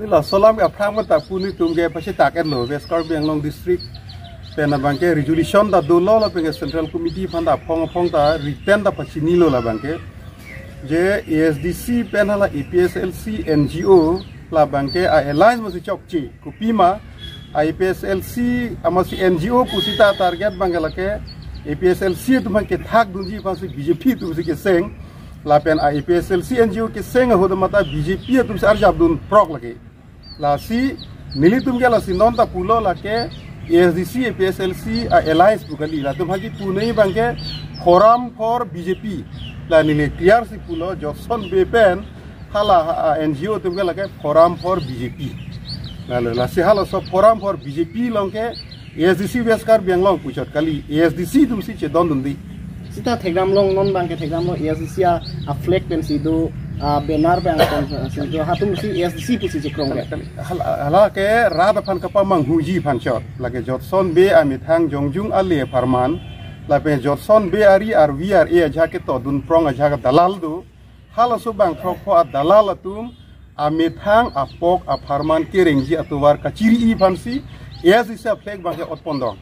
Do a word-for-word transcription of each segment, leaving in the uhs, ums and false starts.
Laso alam ke aphrang ta pu nelitum ke pasi tak-etlo, West Karbi Anglong District pen abang ke resolution ta dolo, lapen ke Central Committee aphan ta aphong aphong ta written ta pachinilo labang ke. Je A S D C pen hala A P H L C N G O labang ke a-alliance masi chokche. Kopima a-A P H L C amatsi N G O pusita target abang ke lake A P H L C atum aphan kethak dunji aphansi B J P atumsi keseng. Lapen a-A P H L C N G O keseng ahut mate B J P atumsi arjap dun prok lake. Lasi nelitum ke lasi non ta pulo lake A S D C, A P H L C a-alliance pu kali. Latum aphan kipu nangji abang ke Forum for B J P. La neli clear si pulo, Jotson Bey pen hala, ah, N G O atum ke lake Forum for B J P. Lalo, lasi halaso Forum for B J P along ke A S D C West Karbi Anglong puchot kali, A S D C atumsi chedon dunde. Sita thekdamlong, non abang ke thekdamlong A S D C a, a-flag pensi do, a-banner abang pensi do, hatumsi A S D C pusi chekrong ke. Hala, hala ke rat aphan kapamanghuji aphan chot. Lake Jotson Bey amethang jongjung ale apharman, lapen Jotson Bey ari arvi ar-e ajahak keto dun prong ajahak dalal do. Halaso bang throkpho a-dalal atum amethang apok apharman kerengji atovar kachiri-i aphansi A S D C a-flag abang ke otpon dong.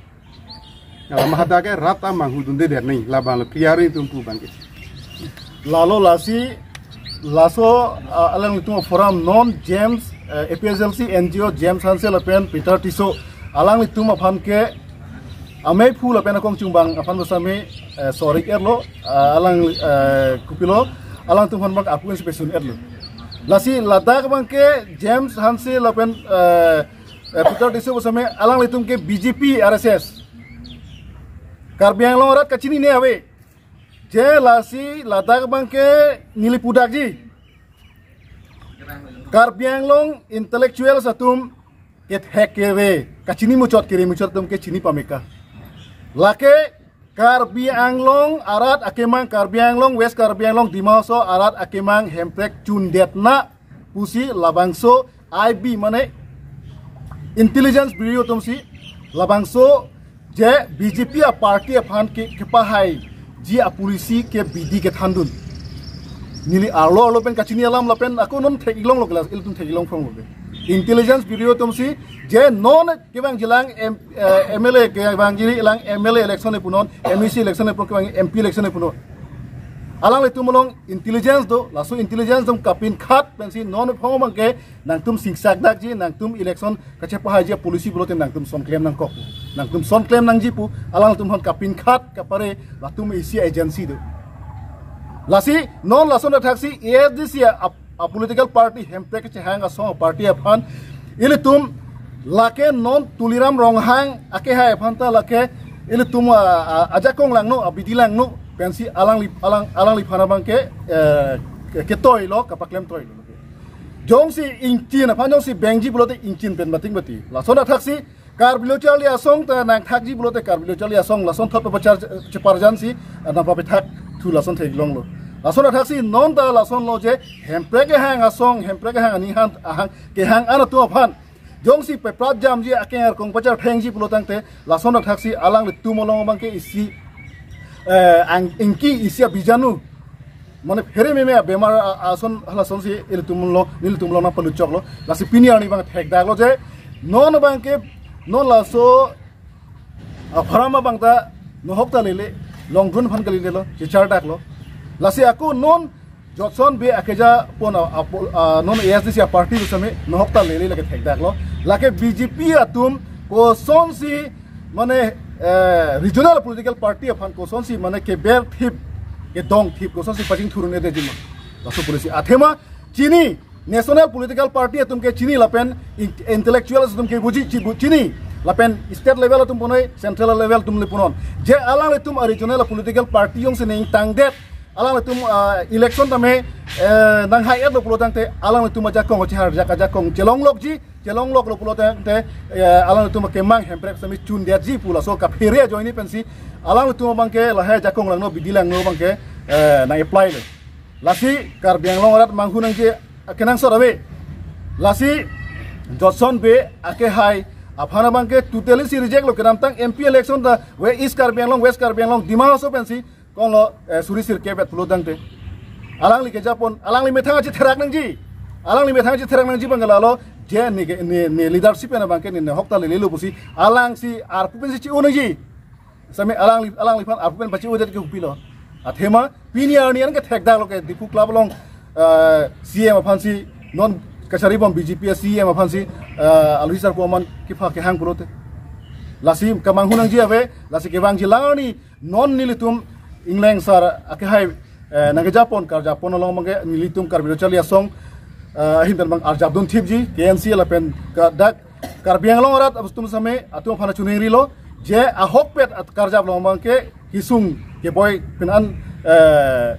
Lama hadak ke rat ta manghu dunde der nai, labang lo clear nelitum pu abang ke. Lalo lasi, laso, ah, alanglitum forum non James, eh, A P H L C N G O James Hanse lapen Peter Tisso, alanglitum aphan ke amei phu lapen akong chungbang aphan bosame, eh, sorry erlo, ah, alang, eh, kopilo, alangtum aphan abang apun si pesun erlo. Lasi ladak abang ke James Hanse lapen, eh, eh, Peter Tisso bosame alanglitum ke B J P R S S. Karbi Anglong arat kachinine ave. Je lasi ladak abang ke neli pudakji. Karbi Anglong intellectuals atum kethek kere, kachini muchot kere muchot atum ke chini pameka. Lake Karbi Anglong arat akemang, Karbi Anglong, West Karbi Anglong, Dima Hasao arat akemang hemprek chundetna pusi labangso I B mane Intelligence Bureau atumsi labangso je B J P a-party aphan ke, kepahaiji a-policy ke bidi kethandun. Neli arlo arlo pen kachini alam lapen ako non thek-ilonglo kelas, ilitum thek-ilong phong lo ke. Intelligence Bureau atumsi je non kevangjilang M-, eh, M L A, kevangjilang M L A election le punon, M A C election le punon, kevang M P election le punon. Alanglitum along intelligence do, laso intelligence atum kapinkhat pensi non phong abang ke nangtum singsak dakji, nangtum election kachepahaiji a-policy pulote nangtum son klem nangkok. Nangtum son klem nangji pu, alangtum aphan kapinkhat kapare latum isi agency do. Lasi non lason athaksi A S D C a, a-political party hemprek chehang asong a-party aphan ilitum lake non Tuliram Ronghang akehai aphan ta lake ilitum a, a, ajakong langno, abidi langno pensi alangli, alang, alangliphan abang ke, eh, ke, ketoilo, kapaklem toilo. Jongsi ingchin aphan jongsi bengji pulote ingchin pen bating bati. Lason athaksi Karbi Lo Charli Asong ta nangthakji pulote Karbi Lo Charli Asong lason thot papachar cheparjansi, eh, nangpapethak thu lason theklonglo. Lason athaksi non ta lasonlo je hemprek kehang asong, hemprek kehang aning han, ahang, kehang an atum aphan jongsi peprat jamji, akeng arkong pacharthengji pulo tangte, lason athaksi alanglitum along abang ke isi, eh, ang, ingki isi abijanu. Mane phere meme abemar a-, ason halasonsi ilitum along, nelitum along nangpaluchoklo. Lasi pini arni abang thekdaklo je, non abang ke, non laso a-forum abang ta nohok ta lele, long run aphan kalilelo, chechardaklo. Lasi ako non Jotson Bey akeja pon a, a, a, non A S D C a-party bosame nohok ta lele lake thekdaklo. Lake B J P atum kosonsi mane, eh, regional political party aphan kosonsi mane keber thip, kedong thip kosonsi pachingthurun-edetji ma. Laso policy athema chini, national political party atum ke chini lapen in-, intellectuals atum ke buji chi-, bu-, chini. Lapen state level atum punoi, central level atum le punon. Je alanglitum a-regional political party jongsi nangtangdet, alanglitum, ah, election tame, eh, nanghai-etlo pulo tangte, alanglitum ajakong, chehar jak ajakong chelonglokji, chelongloklo pulo tangte, eh, alanglitum akemang hemprek sami chundetji pu laso kaphere ajoine pensi, alanglitum abang ke lahai ajakong langno, bidi langno abang ke, eh, nang-apply lo. Lasi Karbi Anglong arat manghu nangji akenangsot ave. Lasi Jotson Bey akehai aphan abang ke totally si rejectlo, kedamtang M P election ta we East Karbi Anglong, West Karbi Anglong, Dima Hasao pensi konglo, eh, suri sirkep-et pulo tangte. Alangli kejapon, alangli methang achitherak nangji. Alangli methang achitherak nangji abang ke lalo Je ne, ne, ne leadership pen abangke ne, ne hok ta lelelo pusi alangsi arpu pensi chi-o nangji. Same alangli, alangliphan arpu pen pachi-odet ke kopilo. Athema pini arni an ke thekdaklo ke Diphu Club along, eh, C M aphansi non kachari bom B J P C M aphansi, eh, alohi sar koman kepha kehang pulote. Lasi kamanghun nangji ave, lasi kevangji lang arni non nelitum Engleng sar akehai, eh, nangkejapon karjapon along abangke nelitum Karbi Lo Charli Asong, eh, ahin pen abang arjapdun thipji, K N C lapen ka dak Karbi Anglong arat atum same atum aphan chuningrilo, je ahokpet at karjap along abangke kesung keboi pen an, eh,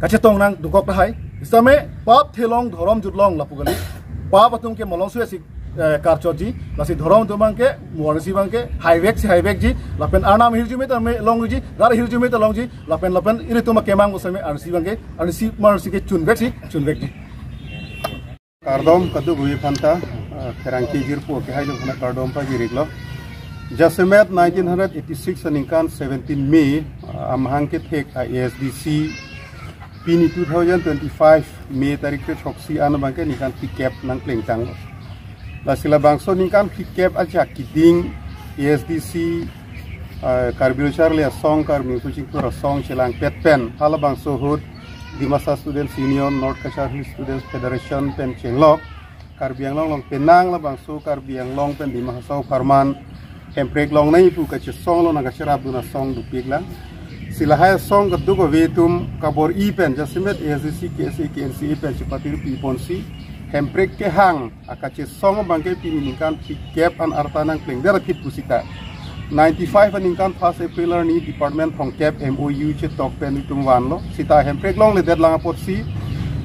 kachetong nang dukok tahai. Same pap thelong dhorom jutlong lapu kali. Pap atum ke malong suesi, eh, karchotji, lasi dhorom atum abangke, muarsi abangke haivek si haivekji, lapen arnam hirjume ta me longji, rat hirjume ta longji, lapen lapen ilitum akemang same arsi abangke, arsi marsi ke chunvek si chunvekji. Kardom kadokave aphanta, ah, pherangke jirpo akehai atum aphanta kardom pajiriklo. Jasemet nineteen hundred eighty-six aningkan seventeen May, ah, amahang kethek a A S D C pini two thousand twenty-five May tarik kre throksi an abangke ningkan phlikep nangplengtanglo. Lasi labangso ningkan phlikep ajak keding A S D C, ah, Karbi Lo Charli Asong, Karbi Ningpu Chingthur Asong chelangpet pen halabangso ahut Dimasa Students Union, North Cachar Hill Students Federation pen chenglok Karbi Anglong along penang labangso Karbi Anglong pen Dima Hasao apharman hemprek longnei pu kachesong along nangkacherapdun asong dopiklang. Si lahai asong kadokave atum kabor-i pen jasemet A S D C, K S A, K N C A pen chepatir piponsi hemprek kehang akachesong abangke pini ningkan phlikep an arta nangplengdet aphi pusita ninety-five aningkan first April arni department thomkep M O U chetok pen itum vanlo. Sita hemprek longledet lang apotsi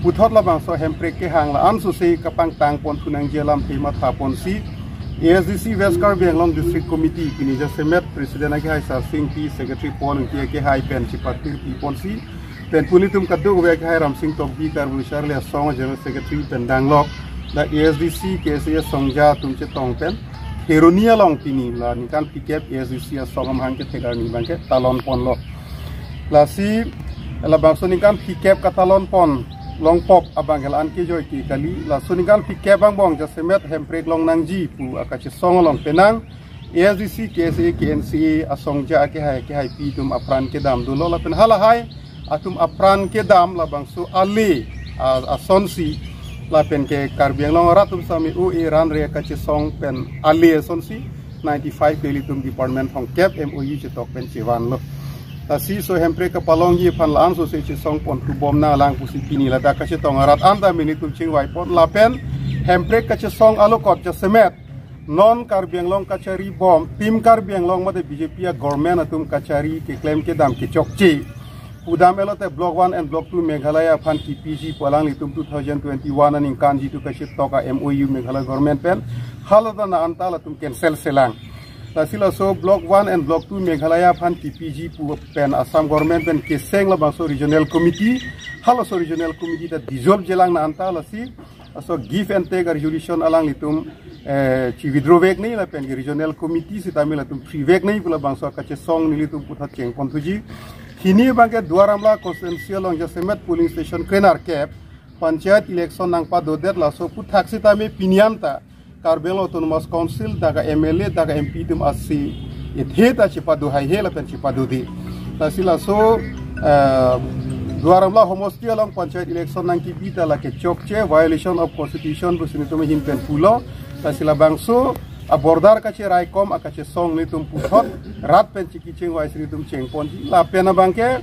puthot labangso hemprek kehang la-an sose kapangtang ponthu nangji alamthe mathaponsi A S D C West Karbi Anglong District Committee pini jasemet President akehai Sarsing Ingti, Secretary Paul Ingti akehai pen chepatir piponsi pen pu nelitum kadokave akehai Ramsing Tokbi, Karbi Lo Charli Asong General Secretary pen danglok dak A S D C, K S A asongja atum chetong pen Kheroni along pini la ningkan phlikep A S D C asong amahang kethek arni abangke talon ponlo. Lasi labangso ningkan phlikep katalon pon longpop abangke la-an kejoi ke kali. Laso ningkan phlikep angbong jasemet hemprek long nangji pu akachesong along penang A S D C, K S A, K N C A asongja akehai akehai pi atum apran kedam dolo lapen halahai atum apran kedam labangso ale, ah, asonsi lapen ke Karbi Anglong arat atum sami O A ran re kachesong pen ale asonsi ninety-five ke ilitum department thomkep M O U chetok pen chevanlo. Lasi so hemprek kapalongji aphan la-an sose chesong ponthu bom nanglang pusi pini ladak kachetong arat anta nelitum chingvaipon lapen hemprek kachesong alokot jasemet non Karbi Anglong kachari bom, Team Karbi Anglong mate B J P a-government atum kachari keklem kedam kechokche pudam elote Block one and Block two Meghalaya aphan kipiji pu alanglitum two thousand twenty-one aningkan jitu kachetok a-M O U Meghalaya government pen, hala ta na anta latum cancel selang. Lasi laso Block one and Block two Meghalaya aphan kipiji pu pen Assam government pen keseng labangso regional committee, halaso regional committee ta dissolve jelang na anta lasi laso give and take a-resolution alanglitum, eh, chi-withdraw veknei lapen ke regional committee sitame latum free veknei pu labangso kachesong nelitum puthot chengponthuji. Hini abangke Duar Amla constituency along jasemet polling station krenerkep panchayat election nangpadodet laso aputhak sitame pini anta Karbi Anglong Autonomous Council dak a-M L A dak a-M P atum asi ethe ta chepado haihe lapen chepado de. Lasi laso, eh, Duar Amla homosti along panchayat election nangkebi ta lake chokche, violation of constitution pusi nelitum ahin pen pulo. Lasi labangso a-border kacheraikom akachesong nelitum puthot rat pen chiki chingvai si nelitum chengponji. Lapen abangke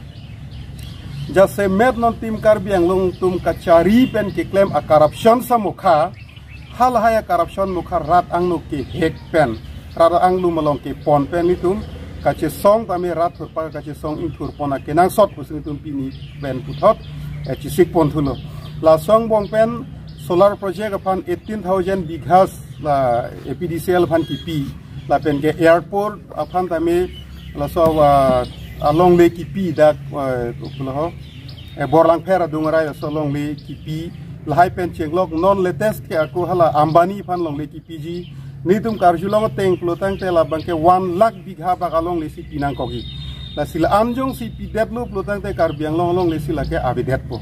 jasemet non Team Karbi Anglong atum kachari pen keklem a-corruption samokha, halahai a-corruption mokha rat angno kehek pen, rat anglum along kepon pen nelitum kachesong tame rat thurpak kachesong ingthur pon akenangsot pusi nelitum pini pen puthot, eh, chesik ponthulo. Laso angbong pen solar project aphan eighteen thousand bighas la A P D C L aphan kipi, lapen ke airport aphan tame laso, ah, alongle kipi dak, ah, pulo ho, eh, Borlangpher adung arai laso alongle kipi, lahai pen chenglok non latest ke ako hala Ambani aphan longle kipiji. Nelitum karjulong ateng pulotangte labangke one lakh bigha bak alongle si pinangkokji. Lasi la-an jongsi pidetlo pulotangte Karbi Anglong alongle si lake avedetpo.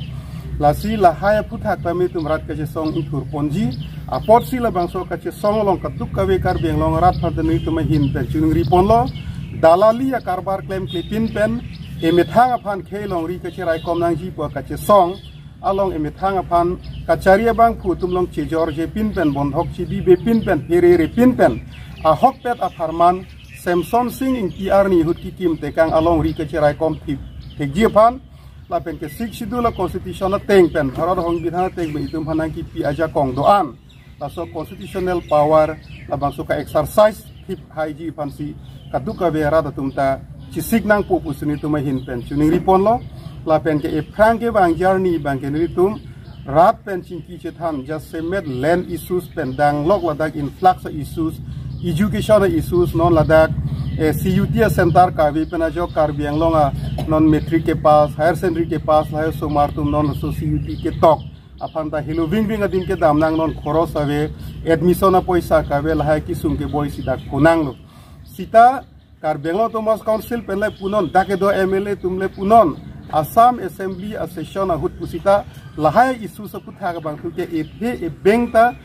Lasi lahai aphuthak ta nelitum rat kachesong ingthur ponji. Apotsi labangso kachesong along kadokave Karbi Anglong arat aphan ta nelitum ahin pen choningri ponlo. Dalali akarbar klemklepin pen emethang aphan khei longri kacheraikom nangji pu kachesong along emethang aphan kachari abangphu atum along chejorjepin pen bondhok chebibepin pen phererepin pen ahokpet apharman Semson Sing Ingti arni ahut kikim tekang alongri kacheraikom thip thekji aphan lapen ke Sixth Schedule a Constitution ateng pen Bharat Songbidhan ateng pen itum aphan nangkipi ajakong do-an laso constitutional power labangso ka-exercise thip haiji aphansi kadokave arat atum ta chesik nangpo pusi nelitum ahin pen choningri ponlo. Lapen ke ephrang kevangji arni abangke nelitum rat pen chingki chethan jasemet land issues pen danglok ladak influx a issues, education a issues, non ladak eh, C U T a center kave pen ajok Karbi Anglong a non matric kepass, higher secondary kepass lahai osomar atum non laso C U T ketok aphan ta helo vingving adim kedam nang, non khoros ave, admission apoisa kave, lahai kesung keboi si dak phonanglo. Sita Karbi Anglong Autonomous Council pen le punon, dak kedo M L A atum le punon, Assam Assembly a session ahut pusita lahai issues aphuthak abangphu ke ephe ebeng ta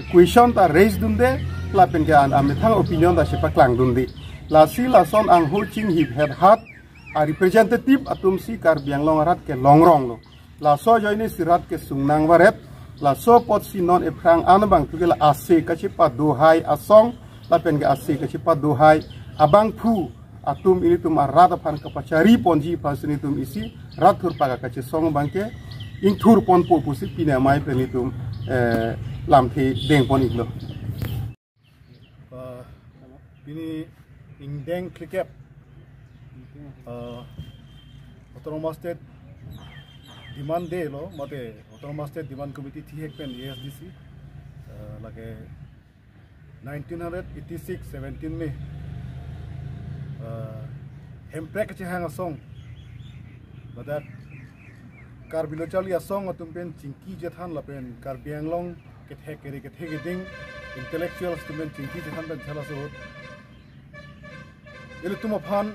question ta raise dunde, lapen ke an amethang opinion ta chepaklang dunde. Lasi lason angho chinghip het hat a representative atumsi Karbi Anglong arat ke longronglo. Laso ajoinesi rat kesung nangvaret, laso apotsi non ephrang an abangphu ke la ase kachepadohai asong lapen ke ase kachepadohai abangphu atum ilitum arat aphan kapachari ponji aphansi nelitum isi rat thurpak akachesong abangke ingthur ponpo pusi pini amei pen nelitum eh, lamthe deng pon-iklo. Uh, pini ingdeng phlikep, uh, Autonomous State Demand Day lo, mate Autonomous State Demand Committee thihek pen A S D C, uh, lake nineteen eighty-six seventeen May, uh, Hemprek kachehang asong, ladak Karbi lo charli asong atum pen chingki chethan lapen Karbi Anglong kethek kere kethek keding intellectuals atum pen chingki chethan pen chala suhut ilitum aphan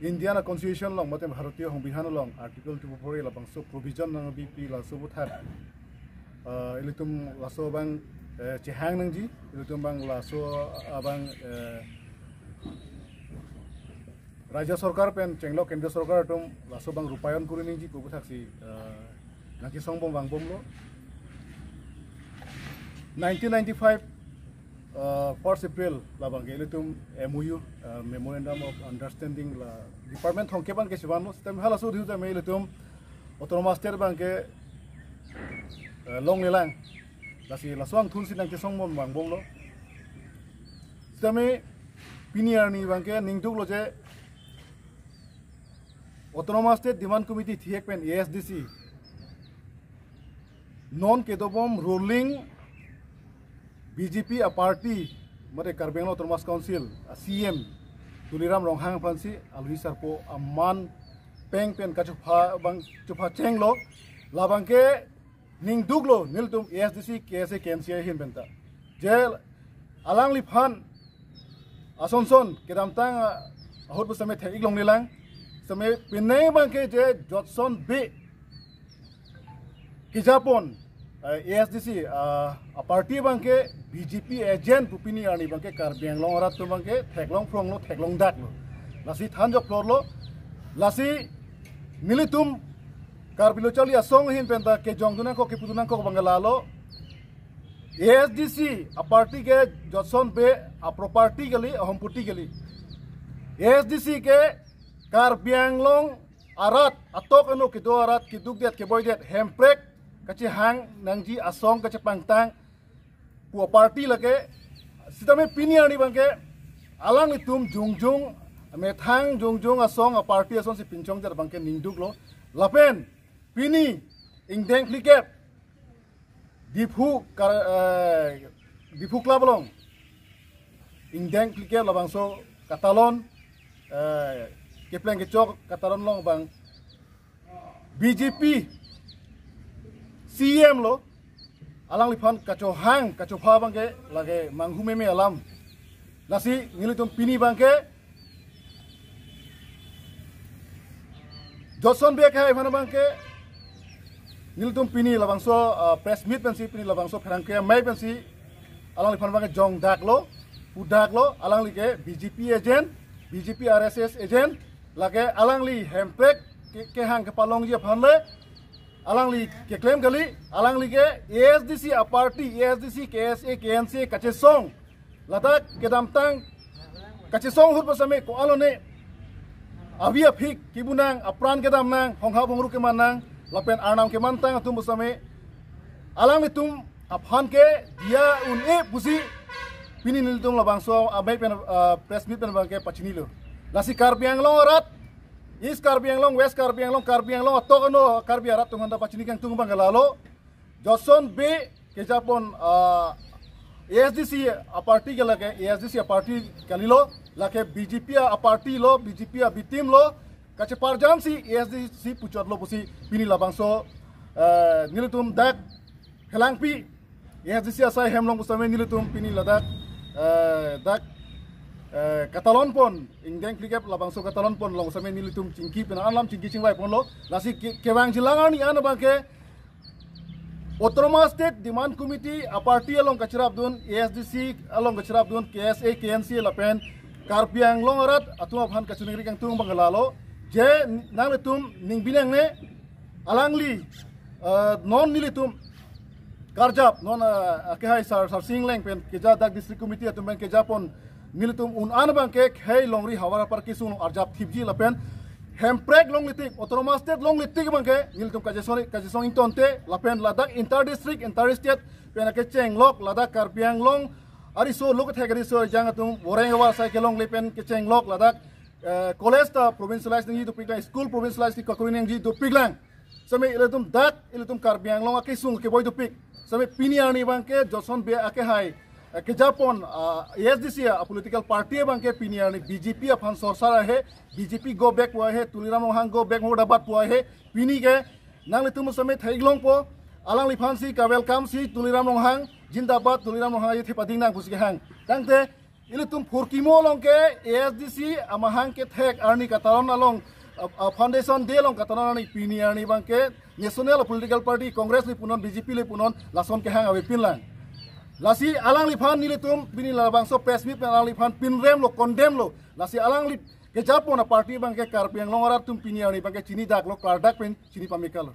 Indian Constitution along mate Bharatiya Songbidhan along Article two four four A labangso provision nangbipi laso aphuthak, uh, ilitum laso abang eh, chehang nangji, ilitum abang laso abang eh, Rajya Sorkar pen chenglok Kendriya Sorkar atum laso abang rupayon kuri nangji pu aphuthaksi eh, nangkesongbom vangbomlo. Nineteen ninety-five uh, first April labangke ilitum M O U, uh, Memorandum of Understanding la department thomkep abangke chevanlo, sitame halaso diu tame ilitum Autonomous State abangke uh, longlelang. Lasi laso angthunsi nangkesongbom vangbomlo. Sitame pini arni abangke ningduklo je Autonomous State Demand Committee thihek pen A S D C non kedobom ruling B J P a party, mate Karbi Anglong Autonomous Council a C M Tuliram Ronghang aphansi alohi sarpo aman peng pen kachopha abang chopha chenglo, labangke ningduklo nelitum A S D C, K S A, K N C I ahin pen ta. Je alangliphan asonson kedamtang ah, ahut pusitame thek-ik longlelang. Sitame penang abangke je Jotson Bey kejapon eh, A S D C ah, a party abangke B J P agent pu pini arni abangke Karbi Anglong arat atum abangke theklong phronglo, theklong daklo. Lasi thanjok phlorlo. Lasi nelitum Karbi lo charli asong ahin pen ta kejongdun nangkok, kepudun nangkok abangke lalo. A S D C a party ke Jotson Bey a property kali, a hompoti kali. A S D C ke Karbi Anglong arat, atok anu kedo arat, kedukdet keboidet Hemprek kachehang nangji asong kachepangtang pu a party lake. Sitame pini arni abangke alanglitum jongjong, methang jongjong asong a party asonsi pinchongdet abangke ningduklo. Lapen pini ingdeng phlikep Diphu kar, eh, Diphu Club along ingdeng phlikep labangso katalon, eh, kepleng kechok katalon along abang B J P C M lo, alangliphan kachohang kachopha abangke lake manghu meme alam. Lasi nelitum pini abangke Jotson Bey kehai aphan abangke Nelitum pini labangso, ah, press meet pensi, pini labangso pherangke amei pensi alangliphan abangke jongdaklo, pudaklo, alangli ke B J P agent, B J P R S S agent, lake alangli hemprek ke, kehang kepalongji aphan le alangli keklem kali, alangli ke A S D C a-party, A S D C, K S A, K N C kachesong, ladak kedamtang kachesong ahut pasame ko-an lone avi aphik kibunang, apran kedamnang, honghap hongruk kemannang, lapen arnam kemantang atum pasame alanglitum aphan ke diya un-e pusi pini nelitum labangso amei pen, ah, press meet pen abangke pachinilo. Lasi Karbi Anglong arat, East Karbi Anglong, West Karbi Anglong, Karbi Anglong atok ano Karbi arat atum aphanta pachini kangtung abangke lalo. Jotson Bey kejapon, ah, A S D C a-party ke lake, A S D C a-party kalilo, lake B J P a-party lo, B J P a-B team lo, kacheparjamsi A S D C puchotlo pusi pini labangso, eh, nelitum dak Phelangpi A S D C asai hem along pusitame nelitum pini ladak, eh, dak, eh, katalon pon, ingdeng phlikep labangso katalon pon along pusitame nelitum chingki pen alam chingki chingvai ponlo. Lasi ke-, kevangjilang arni an abangke Autonomous State Demand Committee a-party along kacherapdun, A S D C along kacherapdun, K S A, K N C lapen Karbi Anglong arat atum aphan kachiningri kangtung abangke lalo, je nanglitum ning binong ne, alangli, eh, non nelitum karjap, non, eh, akehai Sar, Sarsing Engleng pen keja dak District Committee atum pen kejapon nelitum un-an abangke khei longri havar apar kesung arjap thipji lapen hemprek longle tik, Autonomous State longle tik abangke nelitum kachesong, kachesong ingtonte lapen ladak inter district, inter state pen akechenglok, ladak Karbi Anglong ariso, lo kethek ariso ejang atum voreng havar asai kelongle pen kechenglok, ladak, eh, college ta provincialize nangji dopiklang, school provincialize ni kakori nangji dopiklang. Sitame ilitum dak, ilitum Karbi Anglong akesung keboi dopik. Sitame pini arni abangke Jotson Bey akehai, eh, kejapon, ah, A S D C a-political party abangke pini arni B J P aphan sorsar ahe, B J P go back pu ahe, Tuliram Ronghang go back Murdabat pu ahe, pini ke nanglitum sitame theklongpo, alangliphan si ka-welcome si Tuliram Ronghang jindabad, Tuliram Ronghang aje thepading nang pusi kehang. Tangte ilitum phurkimo along ke A S D C amahang kethek arni katalon along, ah, ah, foundation day along katalon arni pini arni abangke national political party Congress le punon, B J P le punon, lason kehang avepinlang. Lasi alangliphan nelitum pini labangso press meet pen alangliphan pinremlo, condemn lo. Lasi alangli kejapon a-party abangke Karbi Anglong arat atum pini arni abangke chinidaklo, klardak pen chini pamekalo.